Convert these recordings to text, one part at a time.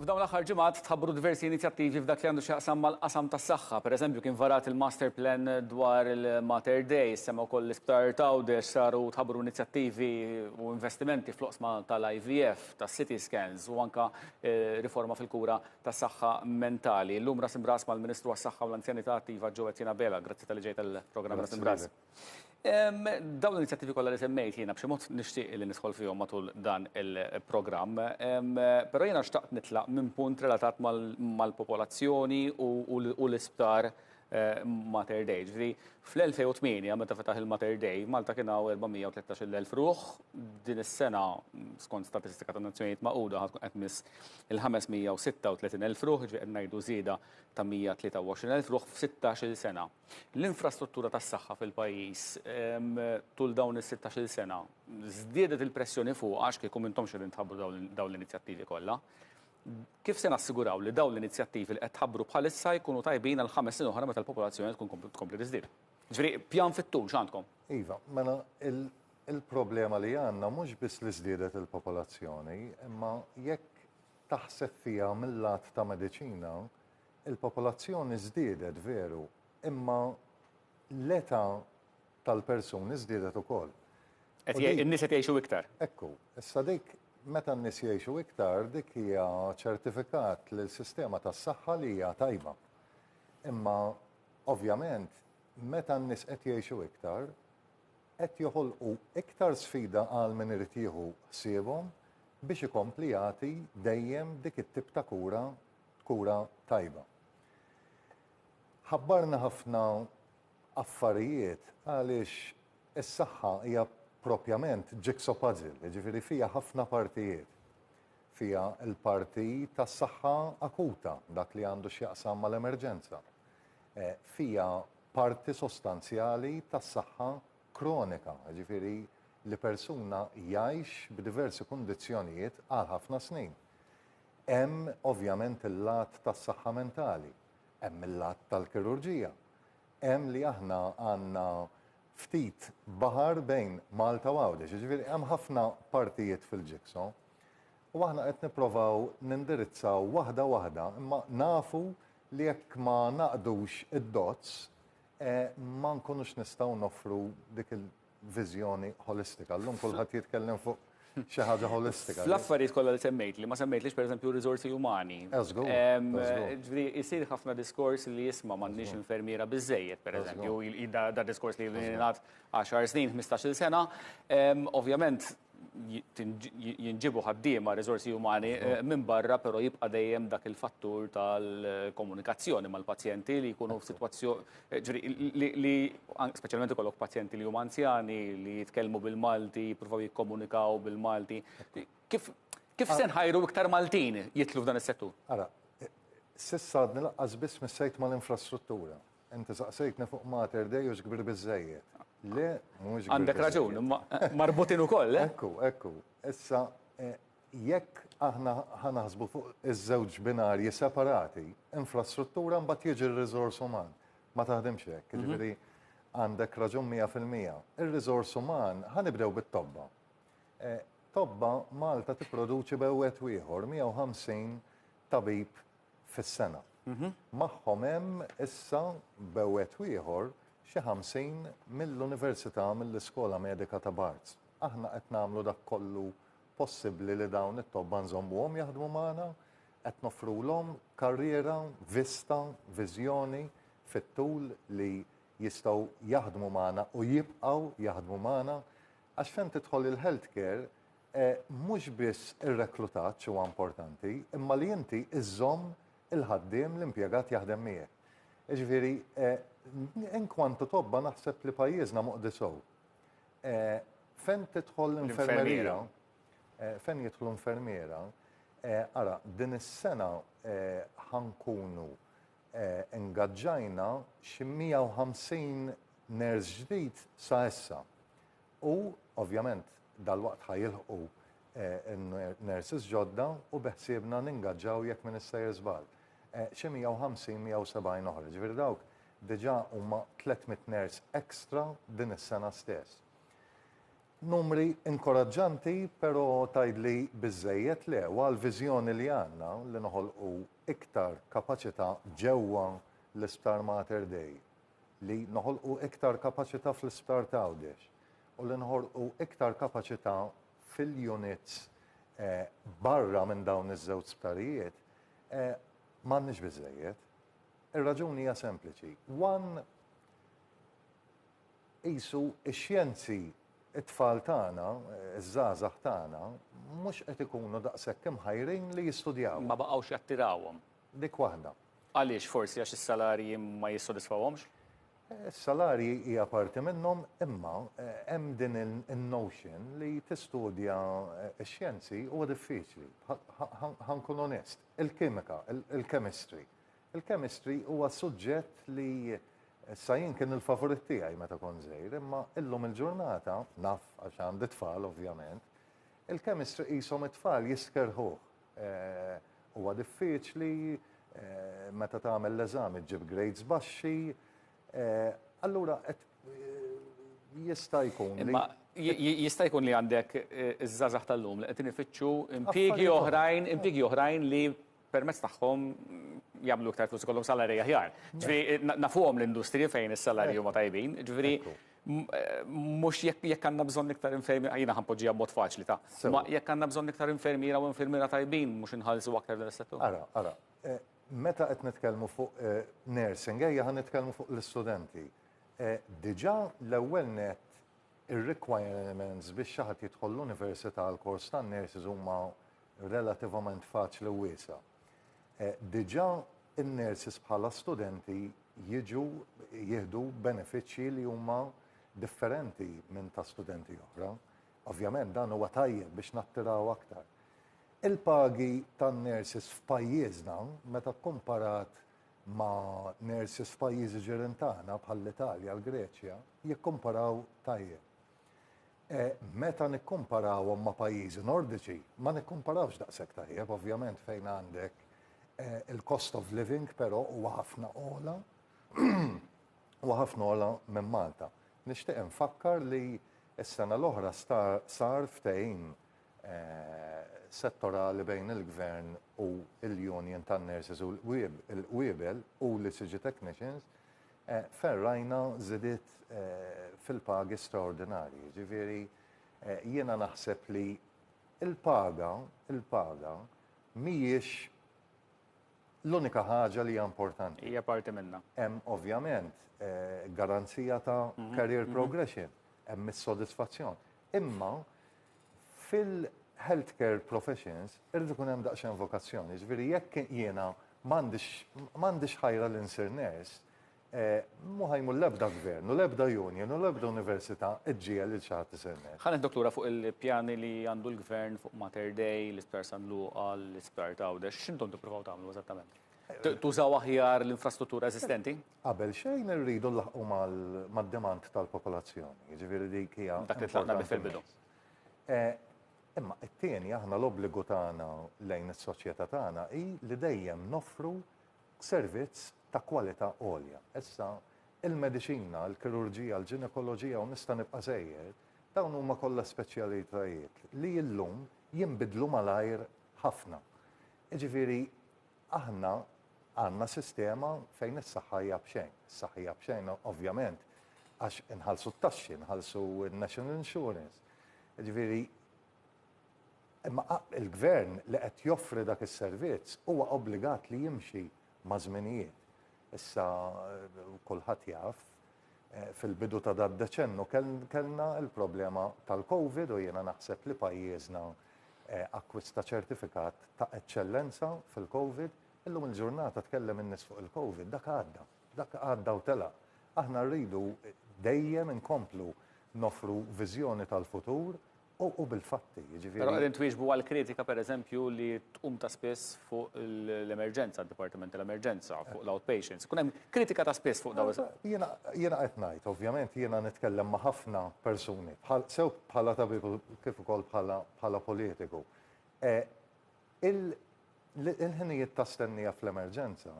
F'dawn l-aħħar ġimgħat tħabbru diversi inizjattivi f'dak li għandu x'jaqsam mal-qasam tas-saħħa. Pereżempju kien varat il-master plan dwar il-Mater Dei, semma wkoll l-Isptar t'Għawdex, saru tħabbru inizjattivi u investimenti fl-oqsma tal-IVF, tas-CT scans u anka riforma fil-kura tas-saħħa mentali. Illum ras imb'ras mal-Ministru għas-Saħħa u l-Anzjanità Attiva Joe Etienne Abela. Grazzi talli ġejt għall-programm Ras imb'Ras. Dawn l-inizjattivi kollha li semmejt jiena b'xi mod nixtieq li nidħol fihom matul dan il-programm, però jiena xtaqt nitlaq minn punt relatat mal-popolazzjoni u l-isptar Mater Dei. Ġifieri fl-2008 meta fetaħ il-Mater Dei, Malta kien hawn 413,000 ruħ, din is-sena skont statistika tan-Nazzjonijiet Magħquda ħa tkun qed tmiss il-536,000 ruħ, jiġifieri qed ngħidu żieda ta' 123,000 ruħ f'sittax-il sena. L-infrastruttura tas-saħħa fil-pajjiż tul dawn is-sittax-il sena żdiedet il-pressjoni fuqha għax kieku m'intomx qegħdin tħabbru dawn l-inizjattivi kollha. Kif se nassiguraw li dawn l-inizjattivi li qed tħabbru bħalissa jkunu tajbin għal ħames snin oħra meta l-popolazzjoni tkun tkompli tiżdied? Ġifieri pjan fit-tul x'għandkom? Iva, mela il-problema li għandna mhux biss li żdiedet il-popolazzjoni, imma jekk taħseb fiha mil-lat ta' mediċina, Il-popolazzjoni żdiedet veru, imma l-età tal-persuni żdiedet ukoll. In-nies qed jgħixu iktar. Ekku, issa dik meta n-nies jgħixu iktar dik hija ċertifikat lil sistema tas-saħħa li hija tajba. Imma ovvjament meta n-nies qed jgħixu iktar, qed joħolqu iktar sfida għal min irid jieħu ħsiebhom biex ikompli jagħti dejjem dik it-tip ta' kura kura tajba. Ħabbarna ħafna affarijiet għaliex is-saħħa hija propjament jigsaw puzzle, jiġifieri fiha ħafna partijiet. Fiha l-parti tas-saħħa akuta, dak li għandu x'jaqsam mal-emerġenza. Eh, fiha parti sostanzjali tas-saħħa kronika, jiġifieri li persuna jgħix b'diversi kundizzjonijiet għal ħafna snin. Hemm ovvjament il-lat tas-saħħa mentali, hemm il-lat tal-kirurġija, hemm li aħna għandna ftit baħar bejn Malta u Għawdex, jiġifieri hemm ħafna partijiet fil-jigsaw u aħna qed nipprovaw nindirizzaw waħda waħda imma nafu li jekk ma nagħqdux id-dots ma nkunux nistgħu noffru dik il viżjoni ħolistika. Llum kulħadd jitkellem fuq xi ħaġa ħolistika. Fl-affarijiet kollha li semmejtli, ma semmejtlix pereżempju r-riżorsi umani. Żgur. Ġifieri jsir ħafna diskors li isma' m'għandniex infermiera biżżejjed, pereżempju, da diskors li jingħad għaxar snin, 15-il sena. Ovvjament jinġibu ħaddiema riżorsi umani eh, minn barra, però jibqa' dejjem dak il-fattur tal-komunikazzjoni mal-pazjenti li jkunu f'sitwazzjoni eh, li speċjalment ikollok pazjenti li huma anzjani li jitkellmu bil-Malti, jippruvaw jikkomunikaw bil-Malti. Kif kif se nħajru iktar Maltin jitlu f'dan is-settur? Ara, eh, sissa għadni laqqas biss missejt mal-infrastruttura. Inti saqsejtni fuq Mater Dei hux kbir biżżejjed. Le, mhuwiex kbir Għandek raġun, imma marbutin ukoll, eh? Ekku, ekku. Issa, jekk aħna ħa naħsbu fuq iż-żewġ binarji separati, infrastruttura mbagħad jiġi r-riżors uman. Ma taħdimx hekk, jiġifieri għandek raġun 100%. Ir-riżors uman ħa nibdew bit-tobba. Tobba Malta tipproduċi bejn wieħed u ieħor 150 tabib fis-sena. Magħhom hemm issa b'wieħed u ieħor xi 50 mill-Università mill-Iskola Medika ta' Barts. Aħna qed nagħmlu dak kollu possibbli li dawn it-tobba nżommuhom jaħdmu magħna, qed noffrulhom karriera, vista, viżjoni fit-tul li jistgħu jaħdmu magħna u jibqgħu jaħdmu magħna għax fejn tidħol il-healthcare Mhux biss ir-reklutaġġ huwa importanti, imma li inti iżżomm il-ħaddiem, l-impjegat jaħdem miegħek. Jiġifieri, inkwantu tobba naħseb li pajjiżna moqdi sew. Fejn tidħol l-infermerija, fejn jidħlu infermiera, ara, din is-sena ħa nkunu ingaġġajna xi 150 nurse ġdid sa issa. U, ovvjament, dalwaqt ħa jilħqu nurses ġodda u beħsiebna ningaġġaw jekk m'iniex sejjer żball, xi 150, 170 oħra. Ġifieri dawk diġà huma 300 nurse extra din is-sena stess. Numri inkoraġġanti, però tgħidli biżżejjed? Le, u għall-viżjoni li għandna li noħolqu iktar kapaċità ġewwa l-Isptar Mater Dei, li noħolqu iktar kapaċità fl-Isptar t'Għawdex u li noħolqu iktar kapaċità fil-units barra minn dawn iż-żewġ sptarijiet, m'għandniex biżżejjed. Ir-raġuni hija sempliċi. One, Qisu x-xjenzi t-tfal tagħna, iż-żgħażagħ tagħna, mhux qed ikunu daqshekk imħajrin li jistudjawhom. Ma baqgħux jattirawhom. Dik waħda. Għaliex? Forsi għax is-salarji ma jissodisfawhomx? Is-salarji hija parti minnhom imma hemm din in-notion li tistudja x-xjenzi huwa diffiċli. Ħa nkun onest, il-kimika, il-chemistry, Il-chemistry huwa suġġett li issa jien kien il-favorit tiegħi meta kont żgħir, imma illum il-ġurnata, naf għax għandi tfal ovvjament, il-chemistry qishom it-tfal jistkerrħuh. Huwa diffiċli, meta tagħmel l-eżami ġġib grades baxxi, allura qed jista' jkun li. Imma jista' jkun li għandek iż-żgħażagħ tal-lum li qegħdin ifittxu impjiegi oħrajn, impjiegi oħrajn li permezz tagħhom jagħmlu iktar flus ikollhom salarji aħjar. Ġifieri nafuhom l-industriji fejn is-salarji huma tajbin, ġifieri mhux jekk għandna bżonn iktar infermiera, jiena ħa npoġġiha b'mod faċli ta' ma jekk għandna bżonn iktar infermiera u infermiera tajbin mhux inħallsu aktar dan is-settur. Ara, ara, meta qed nitkellmu fuq nursing, ejja ħa nitkellmu fuq l-istudenti. Diġà l-ewwel nett ir-requirements biex xi ħadd jidħol l-università għal kors tan-nurses huma relativament faċli u wiesgħa. Diġà in-nurses bħala studenti jiġu jieħdu benefiċċji li huma differenti minn ta' studenti oħra. Ovvjament dan huwa tajjeb biex nattiraw aktar. Il-pagi tan-nurses f'pajjiżna meta kkumparat ma' nurses f'pajjiżi ġirien tagħna bħall-Italja, l-Greċja, jikkumparaw tajjeb. Meta nikkumparawhom ma' pajjiżi Nordiċi, ma nikkumparawx daqshekk tajjeb, ovvjament fejn għandek il-cost of living però huwa ħafna ogħla huwa ħafna ogħla minn Malta. Nixtieq infakkar li s-sena l-oħra sar ftehim settorali bejn il-Gvern u l-Union tan-Nurses u l-Qwiebel u l-ECG Technicians Fejn rajna żidiet fil-pagi straordinarji. Ġifieri jiena naħseb li l-paga, il-paga mhijiex l-unika ħaġa li hija importanti. Hija parti minnha. Hemm ovvjament garanzija ta' career progression, hemm is-sodisfazzjon. Imma fil-healthcare professions irid ikun hemm daqsxejn vokazzjoni. Ġifieri jekk jiena m'għandix ħajra li nsir nurse, mhu ħa jmur l-ebda gvern u l-ebda union u l-ebda università ġġiegħel lil xi ħadd isir nurse. Ħa nieħdok lura fuq il-pjani li għandu l-gvern fuq Mater Dei, l-Isptar San Luqa, l-Isptar t'Għawdex. X'intom tippruvaw tagħmlu eżattament? Tużaw aħjar l-infrastruttura eżistenti? Qabel xejn irridu nlaħħqu mad-demand tal-popolazzjoni, jiġifieri dik hija. Dak li tlaqna bih fil-bidu. Imma t-tieni aħna l-obbligu tagħna lejn is-soċjetà tagħna hi li dejjem noffru servizz ta' kwalità għolja. Issa, il-mediċina, il-kirurġija, il-ġinekoloġija u nista' nibqa' sejjer, dawn huma kollha speċjalitajiet li llum jinbidlu malajr ħafna. Jiġifieri Aħna għandna sistema fejn is-saħħa hija b'xejn. Is-saħħa hija b'xejn ovvjament għax inħallsu t-taxxi, inħallsu n-National Insurance. Jiġifieri imma il-gvern li qed joffri dak is-servizz huwa obbligat li jimxi ma' żminijiet. Issa kulħadd jaf fil-bidu ta' dad-deċennu kellna l-problema tal-Covid u jiena naħseb li pajjiżna akkwista ċertifikat ta' eċċellenza fil-Covid. Illum il-ġurnata tkellem in-nies fuq il-Covid, dak għadda, dak għadda u telaq. Aħna rridu dejjem inkomplu noffru viżjoni tal-futur u bil-fatti, jiġifieri. Però qegħdin twieġbu għall-kritika pereżempju li tqum ta' spiss fuq l-emerġenza, d-Dipartiment tal-Emerġenza, fuq l-outpatients. Ikun hemm kritika ta' spiss fuq dawn. Jiena jiena qed ngħid, ovvjament jiena nitkellem ma' ħafna persuni, bħal sew bħala tabib u kif ukoll bħala bħala politiku. Il-ħinijiet ta' stennija fl-emerġenza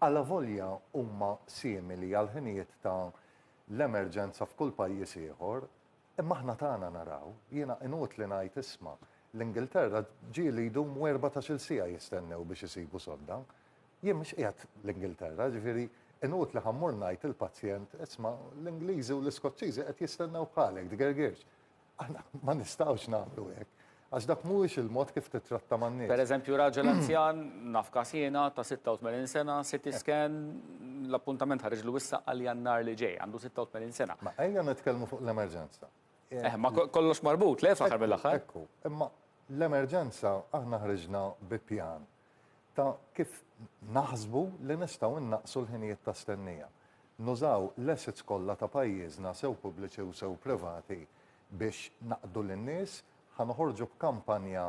alavolja huma simili għall-ħinijiet ta' l-emerġenza f'kull pajjiż ieħor, Imma aħna tagħna naraw, jiena inutli ngħid isma' l-Ingilterra ġieli jdumu 14-il siegħa jistennew biex isibu sodda. Jien mhux qiegħed l-Ingilterra, ġifieri inutli ħa mmur ngħid il-pazjent isma' l-Ingliżi u l-Iskoċċiżi qed jistennew bħalek, tgergirx. Aħna ma nistgħux nagħmlu hekk, għax dak mhuwiex il-mod kif titratta man-nies. Per eżempju, raġel anzjan, naf każ jiena, ta' 86 sena, CT scan, l-appuntament ħariġlu issa għal Jannar li ġej, għandu 86 sena. Ma ejja nitkellmu fuq l-emerġenza. Eh, ma kollox marbut, le fl-aħħar mill-aħħar. Ekku, imma l-emerġenza aħna ħriġna bi pjan ta' kif naħsbu li nistgħu nnaqqsu l-ħinijiet ta' stennija. Nużaw l-assets kollha ta' pajjiżna sew pubbliċi u sew privati biex naqdu lin-nies, ħa noħorġu b'kampanja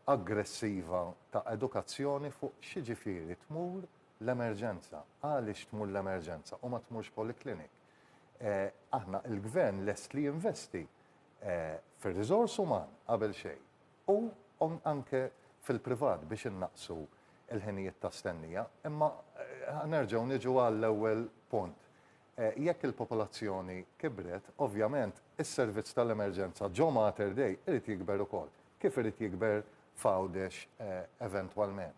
aggressiva ta' edukazzjoni fuq x'jiġifieri tmur l-emerġenza, għaliex tmur l-emerġenza u ma tmurx polyclinic. Aħna il-Gvern lest li jinvesti fir-riżors uman qabel xejn u anke fil-privat biex innaqqsu l-ħinijiet ta' stennija. Imma nerġgħu niġu għall-ewwel punt. Jekk il-popolazzjoni kibret, ovvjament is-servizz tal-emerġenza ġo Mater Dei irid jikber ukoll, kif irid jikber f'Għawdex eventwalment.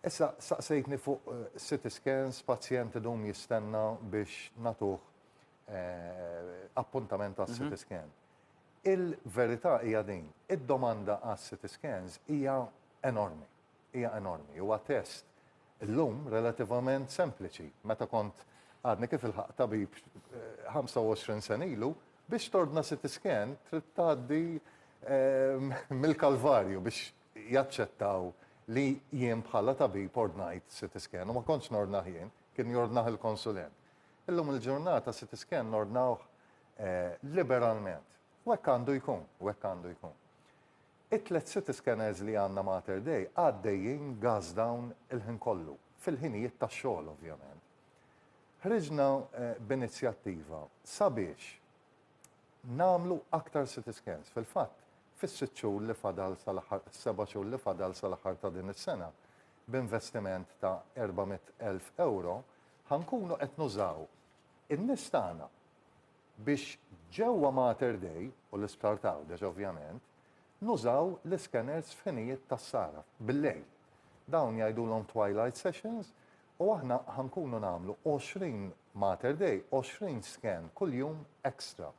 Issa saqsejtni fuq CT scans, pazjent idum jistenna biex nagħtuh appuntament għas CT scan. Il-verità hija din, id-domanda għas CT scans hija enormi, hija enormi. Huwa test illum relativament sempliċi. Meta kont għadni kif ilħaqt tabib 25 sena ilu, biex tordna CT scan trid tgħaddi mill-kalvarju biex jaċċettaw li jien bħala tabib ordnajt CT scan u ma kontx nordnah jien, kien jordnah il-konsulent. Illum il-ġurnata CT scan nordnawh liberalment. U hekk għandu jkun, u hekk għandu jkun. It-tlet CT scanners li għandna Mater Dei għaddejjin gas down il-ħin kollu, fil-ħinijiet tax-xogħol ovvjament. Ħriġna b'inizjattiva sabiex nagħmlu aktar CT scans. Fil-fatt, fis-sitt xhur li fadal sal-aħħar, is-seba' xhur li fadal sal-aħħar ta' din is-sena, b'investiment ta' 400,000 ewro, ħa nkunu qed nużaw in-nies tagħna biex ġewwa Mater Dei u l-Isptar t'Għawdex ovvjament, nużaw l-iscanners f'ħinijiet tas-sahra, bil-lejl. Dawn jgħidulhom twilight sessions u aħna ħa nkunu nagħmlu 20 Mater Dei, 20 scan kuljum extra.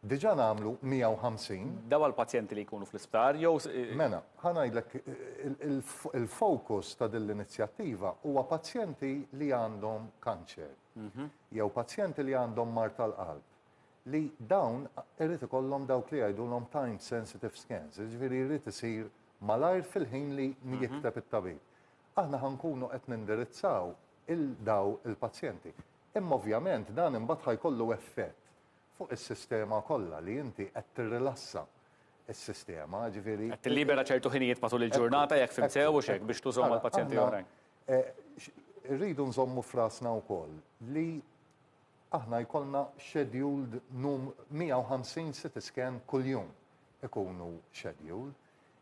Diġà nagħmlu 150. Dawn għall-pazjenti li jkunu fl-isptar jew. Mela, ħa ngħidlek il-focus ta' din l-inizjattiva huwa pazjenti li għandhom kanċer jew pazjenti li għandhom mard tal-qalb li dawn irid ikollhom dawk li jgħidulhom time sensitive scans, jiġifieri jrid isir malajr fil-ħin li jikteb it-tabib. Aħna ħa nkunu qed nindirizzaw il daw il-pazjenti. Imma ovvjament dan imbagħad ħa jkollu effett fuq is-sistema kollha li inti qed tirrilassa s-sistema, ġifieri. Qed tillibera ċertu ħinijiet matul il-ġurnata jekk fhimt sew u x'hekk biex tużhom għal pazjenti oħrajn. Irridu nżommu f'rasna wkoll li aħna jkollna scheduled num 150 CT scan kuljum ikunu scheduled.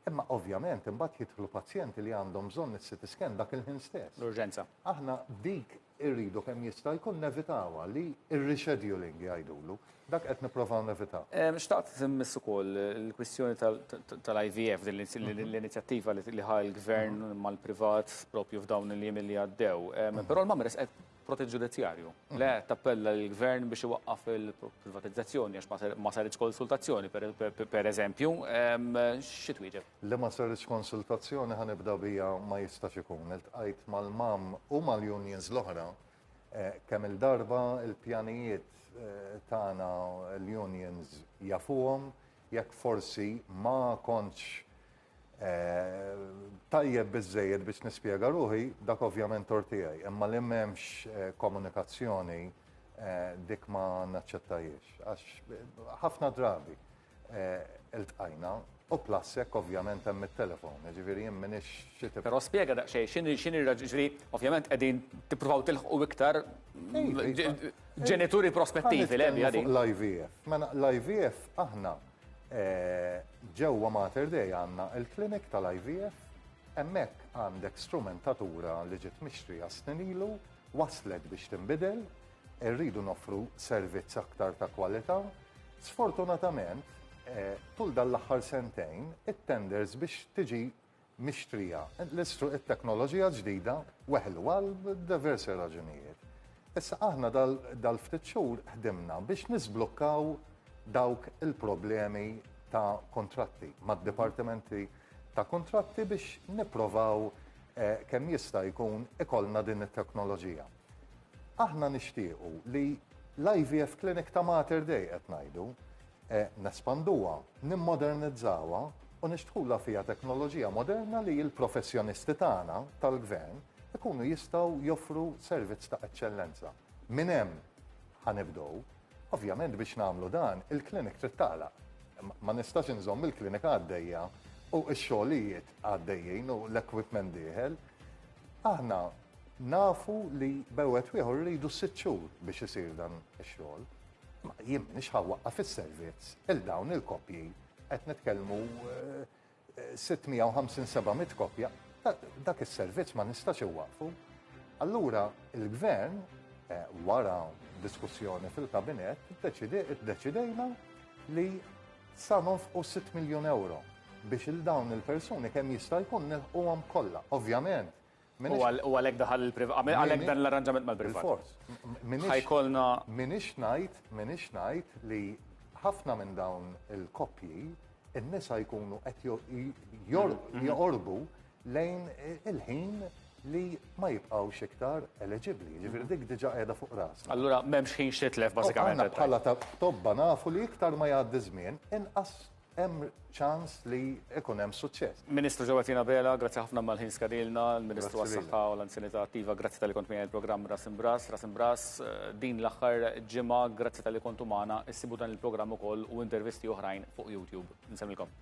Imma ovvjament imbagħad jidħlu pazjenti li għandhom bżonn is-CT scan dak il-ħin stess. L-urġenza. Aħna dik irridu kemm jista' jkun nevitawha li r-rescheduling jgħidulu. Dak qed nipprovaw nevitaw. Xtaqt immiss ukoll il-kwistjoni tal-IVF, din l-inizjattiva li ħa l-gvern mal-privat propju f'dawn il-jiem li għaddew. Però l-MAM resqet protest ġudizzjarju. Le, tappella l-gvern biex iwaqqaf il-privatizzazzjoni għax ma saritx konsultazzjoni, per eżempju, xi twieġeb? Li ma saritx konsultazzjoni ħa nibda bija ma jistax ikun. Iltqajt mal-MAM u mal-unions l-oħra kemm il-darba il-pjanijiet tagħna l-unions jafuhom jekk forsi ma kontx Tajjeb biżżejjed biex nispjega ruħi, dak ovvjament tort tiegħi, imma li m'hemmx komunikazzjoni dik ma naċċettajiex. Għax ħafna drabi iltqajna u plus hekk ovvjament hemm it-telefon, jiġifieri jien m'iniex xi tip. Però spjega daqsxejn x'inhi x'inhi r-raġuni, ovvjament qegħdin tippruvaw tilħqu iktar ġenituri prospettivi, le biha din. L-IVF. Mela l-IVF aħna Ġewwa Mater Dei għandna il-clinic tal-IVF, hemmhekk għandek strumentatura li ġiet mixtrija snin ilu, waslet biex tinbidel, irridu noffru servizz aktar ta' kwalità. Sfortunatament, tul dan l-aħħar sentejn, it-tenders biex tiġi mixtrija it-teknoloġija ġdida weħlu għal diversi raġunijiet. Issa aħna dal-ftit xhur ħdimna biex niżblukkaw dawk il-problemi ta' kontratti mad-dipartimenti ta' kontratti biex nipprovaw kemm jista' jkun ikollna din it-teknoloġija. Aħna nixtiequ li l-IVF Clinic ta' Mater Dei qed ngħidu, nespanduha, nimmodernizzawha u nixtħulha fiha teknoloġija moderna li l-professjonisti tagħna tal-gvern ikunu jistgħu joffru servizz ta' eċċellenza. Minn hemm ħa nibdew. Ovvjament biex nagħmlu dan, il-klinik trid tagħlaq. Ma nistax inżomm il-klinika għaddejja u x-xogħlijiet għaddejjin u l-equipment dieħel. Aħna nafu li bewet wieħor rridu 6 xhur biex isir dan ix-xogħol. Ma jien m'iniex ħa waqqaf is-servizz il dawn il-koppji qed nitkellmu 650-700 koppja, dak is-servizz ma nistax iwaqfu. Allura il-gvern wara diskussjoni fil-kabinett iddeċidejna li sa nonfqu 6 miljun euro biex il dawn il-persuni kemm jista' jkun nilħquhom kollha. Ovvjament. U għalhekk daħal il-privat, għalhekk dan l-arranġament mal-privat. Fors. Ħajkolna. Minix ngħid li ħafna minn dawn il-koppji in-nisa jkunu qed joqorbu lejn il-ħin li ma jibqgħux iktar eligibbli. Ġifieri dik diġà qiegħda fuq rasna. Allura m'hemmx ħin x'titlef bażikament. Aħna bħala tobba nafu li iktar ma jgħaddi żmien inqas hemm ċans li ikun hemm suċċess. Ministru Jo Etienne Abela, grazzi ħafna mal-ħin skadilna, il-Ministru għas-Saħħa u l-Anzjanità Attiva, grazzi talli kont miegħi il-programm Ras Imbras, Ras Imbras, din l-aħħar ġimgħa, grazzi talli kontu magħna, issibu dan il-programm ukoll u intervisti oħrajn fuq YouTube. Nsellmilkom.